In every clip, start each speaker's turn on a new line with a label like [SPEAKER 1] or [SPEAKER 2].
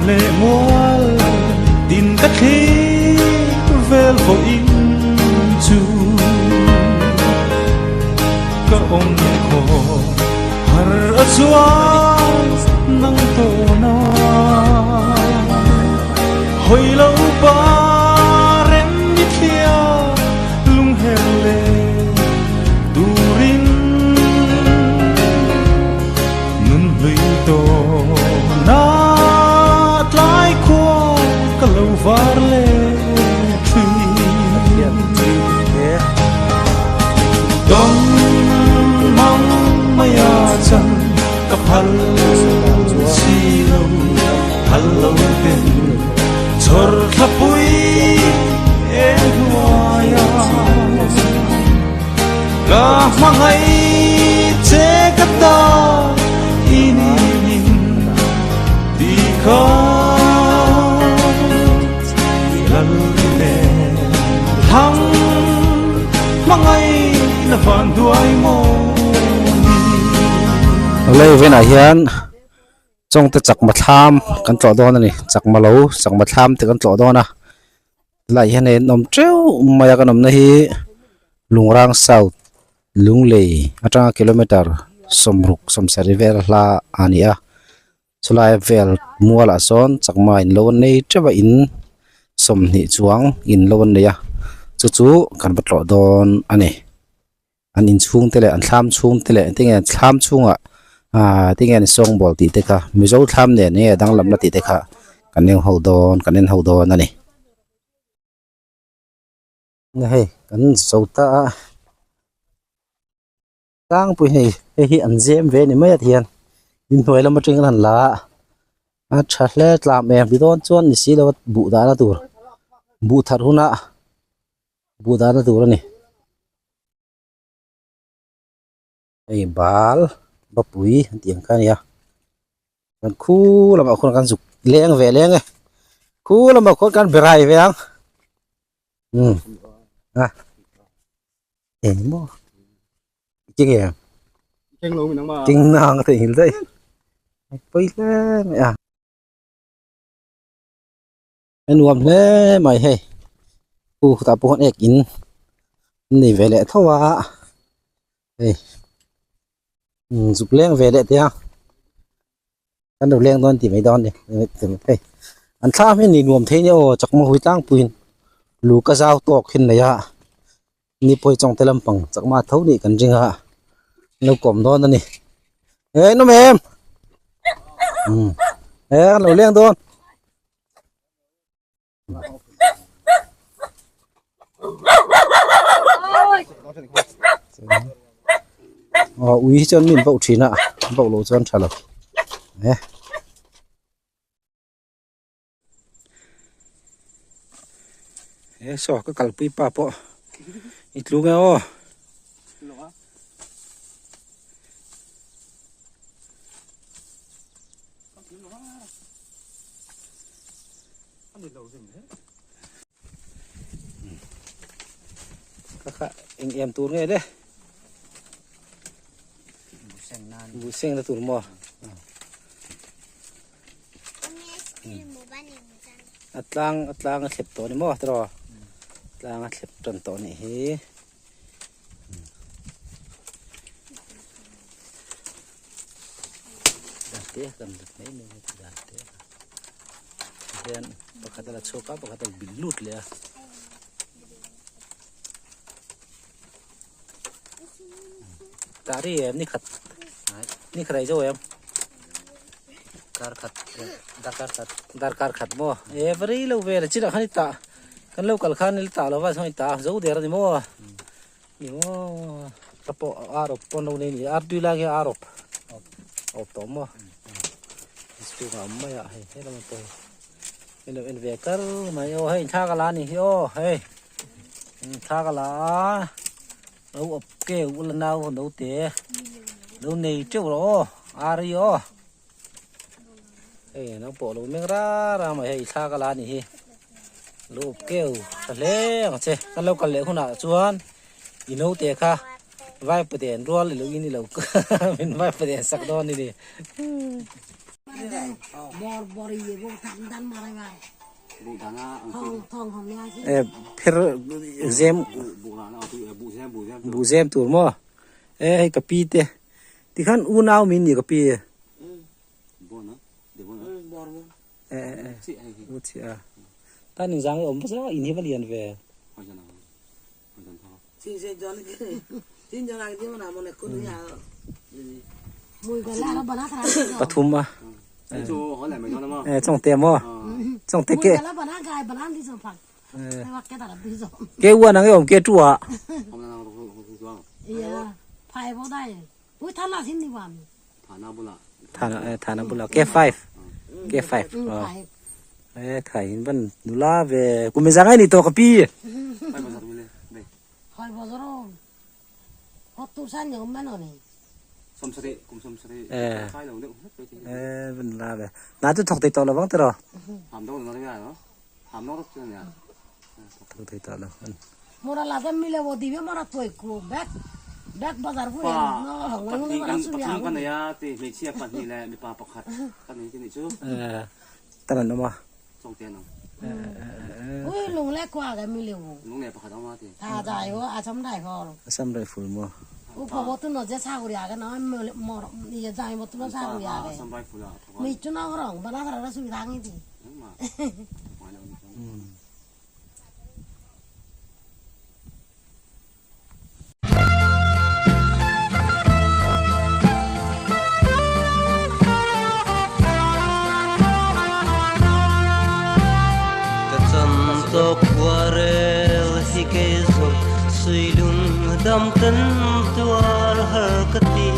[SPEAKER 1] leh mual tin ka thlir vel vawiin chu ka awm khaw har a chuan nang tawn a hawi lo pa rem mi thlia lung her leh turin nun hlui tawn a tlai khua ka lo var leh thin. Dawng mang mai a chan ka phal si lo, phal lo ten chhawr thlapui eng hnuai a. Ka hmangaih che ka ta i ni min ti kha lal nen thlang hmangaih na van duai maw ni.
[SPEAKER 2] Lei venah hian Chawngte chakma thlam kan tlawh dawn a ni chakma lo chakma thlam te kan tlawh dawn a. Tilai hian hei an awm teuh mai a kan awmna hi Lungrang South Lunglei atanga kilometer sawmruk sawmsarih vel hla a ni a chulai vel mualah sawn chakma in lo an nei teuh a in sawmhnih chuang in lo an nei a chu chu kan va tlawh dawn a ni. An inchhung te leh an thlam chhung te leh tinge thlam chhungah ah tinge an sawngbawl tih te kha mizo thlam nen nge danglamna tih te kha kan en ho dawn kan en ho dawn a ni. Hei kan zo ta a tlangpui hei hei hi an zem ve a ni mai a tihian inhnuai lam atangin an han la a a tha hle tlam em ti dawn chuan ni si lo a buh dahna tur buh that hunah. Buh dahna tur a ni. Hei bal bapui an tih ang kha a ni a chuan khu lamah khuan kan zuk leng ve leng e khu lamah khuan kan berai ve ang umm a engmaw tinge ting nang a theihnghilh daih pawi hle mai a. A nuam hle mai hei u tah pawh hian ek in an nei ve leh tho a hei zuk leng ve leh teh a kan lo leng dawn tih mai dawn a ni hei an thlam hi ni nuam thei nia aw chakma hui tlangpuiin lu ka zau tawk hi an nei a ni pawh hi chawngte lampang chakma tho nih kan ring a an lo kawm dawn a ni eh an awm em eh an lo leng dawn. Aw ui hi chuan min bauh thin a bauh loh chuan tha lo eh. He saw ka kalpui pa pawh i tlung e aw. Ka kha eng em tur nge le buhseng na tur maw a tlang a tlang a thlep tawh a ni maw tiraw tlang a thlep tan tawh a nih hi. Te kan lut mai mai a dan te hian pakhat a la chhuak a pakhat a bil lut leh a tari em ni khat ni khat ai zo em kar khat darkar khat darkar khat maw e va rei lo vel a chinah khan i tah kan lo kal khan i la tah lo va chuan i tah zo der a ni maw Ni maw ka pawh ar awp pawn lo nei ni ar tui lai khi ar awp awp tawh maw chhungah awm mai a hei helam ah pawh hei lo en ve kar mai aw hei thla ka la ni hi aw hei thla ka la a lo awp keu ula nau no te lo nei teuh rawh aw ar hi aw hei nang pawh lo meng ra ra mai hei thla ka la ni hi lo up keu tha hle ang che kan lo kal leh hunah chuan i naute kha vai paten rual i lo in i lo min vai paten sak dawn a ni. E pher zem buh zem tur maw e hei ka pi te tikhan unau min ni ka pi e e u chiah a tan in zang hi awm vasa in hi va lian ve. Pathum a e chawngte maw chawngte ke ke uan ang e awm ke tu ah thana bulah ke five ke five e thai in van nula ve kum e zangai ni tawh ka pi e van nula ve na chu thawk thei tawh lo vang tiraw thawk thei tawh lo. Tan an awm a. Assam Rifle maw.
[SPEAKER 3] Ka chan tawk khuarel hi kei zawng suilung dam ten tuar har ka ti.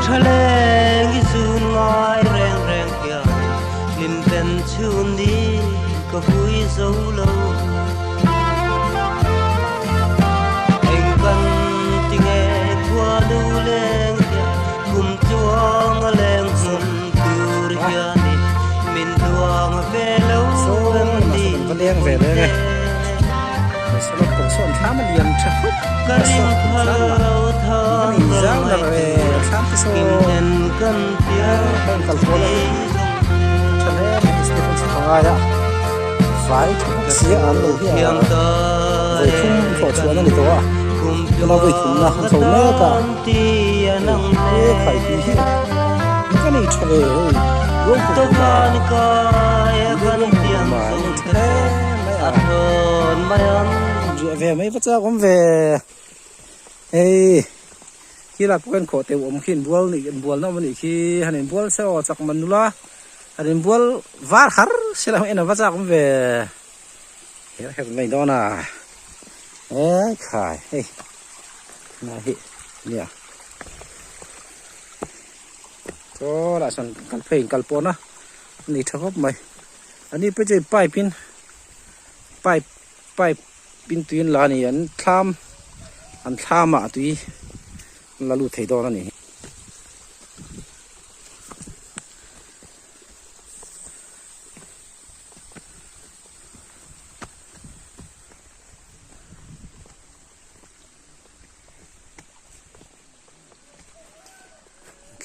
[SPEAKER 3] Tha leng i zun ngai reng reng hian hlim ten chhun ni ka vui zo lo. Eng kan ti nge khua nu leng hian kum tluang a leng hmun tur hianin min duang ve lo em ni Puite. Ka ring phal lo thang ral mai tur kim ten kan piar ni zawng. Ka thiam ta e kan kum tluang ka tan ti a nang le. Tawkan kai a kan tiang zawng te a thawn mai ang.
[SPEAKER 2] Riah ve mai va chak awm ve hei khi lah pawh hian khawh teuh awm khi inbual nih inbualna awm anih khi han inbual se aw chak man nula han inbual var har se lah en a va chak awm ve her her mai dawn a e khai hei na hi nia chaw lah sawn kal phei in kal pawn a ani tha khawp mai ani pawh chu pipe in pipe pipe in tui an la a ni an thlam an thlam ah tui an la lut thei dawn a ni.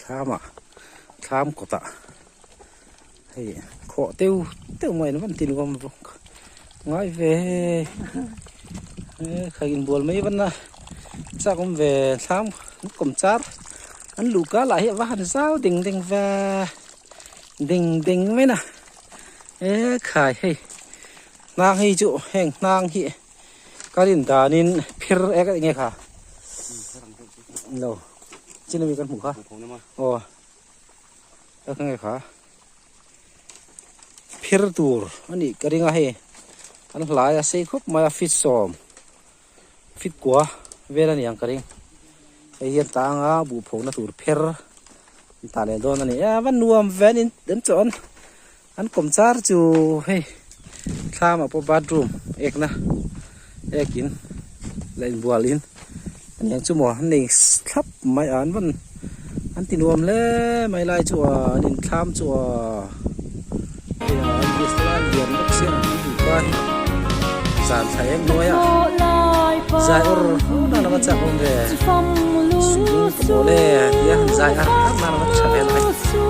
[SPEAKER 2] Thlam ah thlam kawtah hei khawh teuh teuh mai an van ti nuam bawk ngai ve he kha inbual mai van a chak awm ve thlam an kawm char an luh kal ah hi a va han zau ding ding ve ding ding mai na e khai hei hnang hi chu heng hnang hi. Ka rin danin phir ek enge kha lo chin ami kan hmuh kha aw ka nge kha phir tur ani ka ring a hei an hlai a sei khawp mai a fit sawm fit kua vel ani ang ka ring hei hian tanga buh phona tur pher an tah leh dawn ani e a va nuam ve an in an chaw an. An kawm char chu hei thlam ah pawh bathroom ekna ekin leh inbual in aniang chu maw an nei thlap mai a an rawn an ti nuam hle mai lai chu a an inthlam chu a hei a an restaurant lian bawk sia an duh ka hi zan thla em hnuai a. Zai awr awr nan ava chak awm ve. Suiling ka mawl e tia han zai ar ar nan ava tha ve lai chu.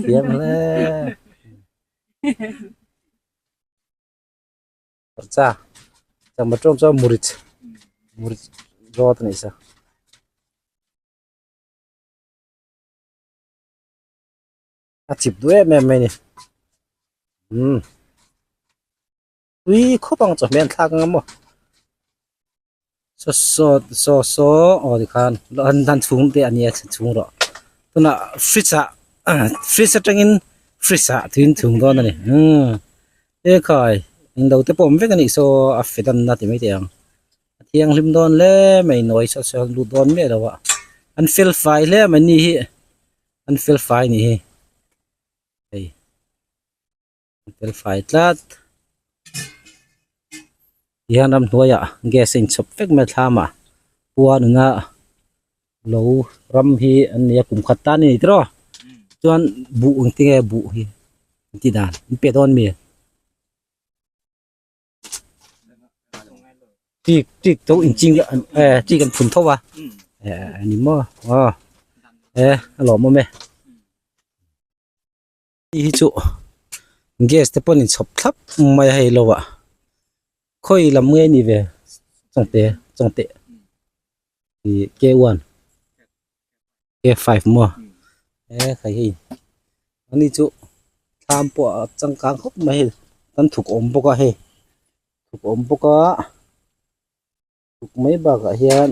[SPEAKER 2] Thiam hle. Cha changba tawng chuan murich murich rawt a nih sa. A chip duh em em mai a ni umm tui khawp ang chawhmeh an thlak ang a maw saw saw saw saw aw tikhan an chhung te a nia chhung rawh tunah fridge ah fridge atangin fridge ah tuiin chhung dawn a ni umm ekhai englo te pawh awm vek a nih saw a fet an na ti mai thei ang a thianghlim dawn hle mai nawi saw saw lut dawn miah lo a an fel fai hle mai ni hi an fel fai a nih hi hei. Fel fai tlat tihian ramhnuaiah gas a inchhawp vek mai a thlamah puanina lo ram hi an nei a kum khat tan a ni tiraw chuan buh engtin nge buh hi an tih dan an pe dawn mi tik tik to inching eh tik an phun tho a eh a ni maw aw eh a lawmawm e. Hei hi chu gas te pawh an inchhawp thlap mai a hei lo ah khawi lam nge ni ve chawngte chawngte ih k one k five maw e khai hei ani chu thlam pawh a changkang khawp mai hei kan thuk awm bawk a hei thuk awm bawk a thuk mai bakah hian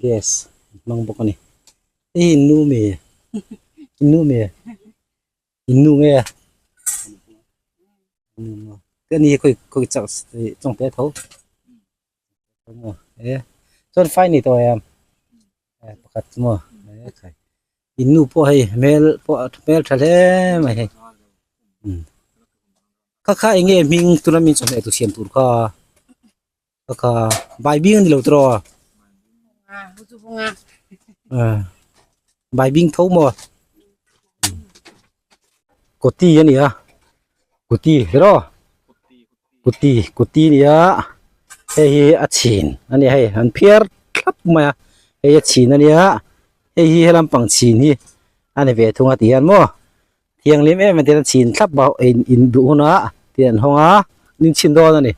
[SPEAKER 2] gas an hmang bawk a ni hei hi nu mi nu mi nu nge ka ni khawi khawi chak chawng te tho e chuan fai ni tawh em pakhat chu maw e khai in nu pawh hei hmel pawh hmel tha hle mai hei kha kha eng nge hming tuna min chawhmeh tur siam tur kha kha kha baibing a ni lo tiraw baibing tho maw kuti a ni a kuti tiraw kuti kuti a ni a hei hi a chhin a ni a hei an phiar thlap mai a hei a chhin a nia hei hi helam pang chhin hi a ni ve thung a ti hian maw thianghlim em em ten a chhin thlap a in in duh hunah tih an hawng a nin chhin dawn a ni.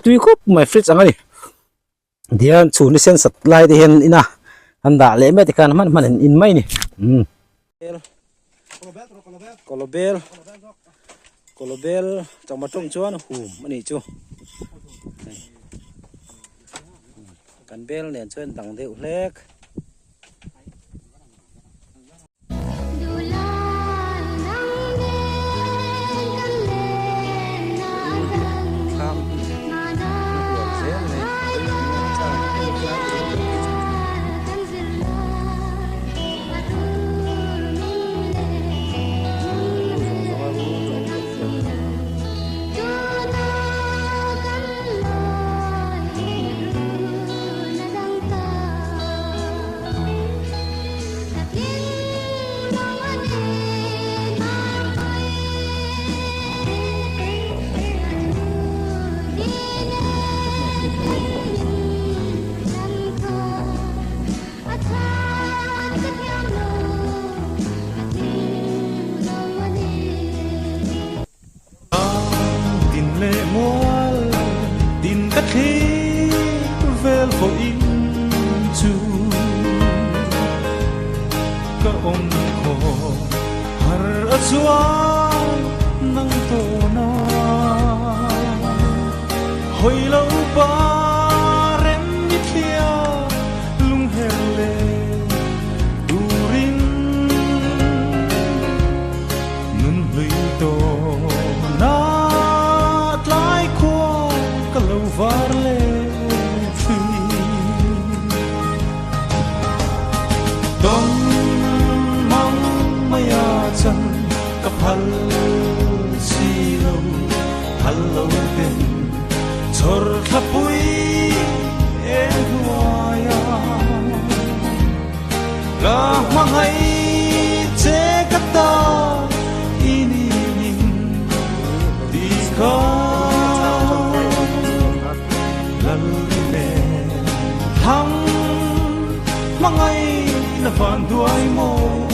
[SPEAKER 2] Tui khawp mai fridge ang a ni tihian chhun hi sen sat lai te hian in a an dah leh mai tikhan hman hman in in mai a ni umm kawlbel kawlbel tomato chuan hum a nih chu kan bel nen chuan dang deuh hlek.
[SPEAKER 1] Tin leh mual tin ka thlir vel pawhin chu ka awm khaw. Hawi lo pa rem mi thlia lung her leh turin nun hlui tawna tlai khua ka lo var leh thin. Tawn mang maia chan ka phal si lo, phal lo ten chhawr thlapui eng hnuaia ka hmangaih che ka ta i ni min ti kha lal nen thlang hmangaih na van duai maw.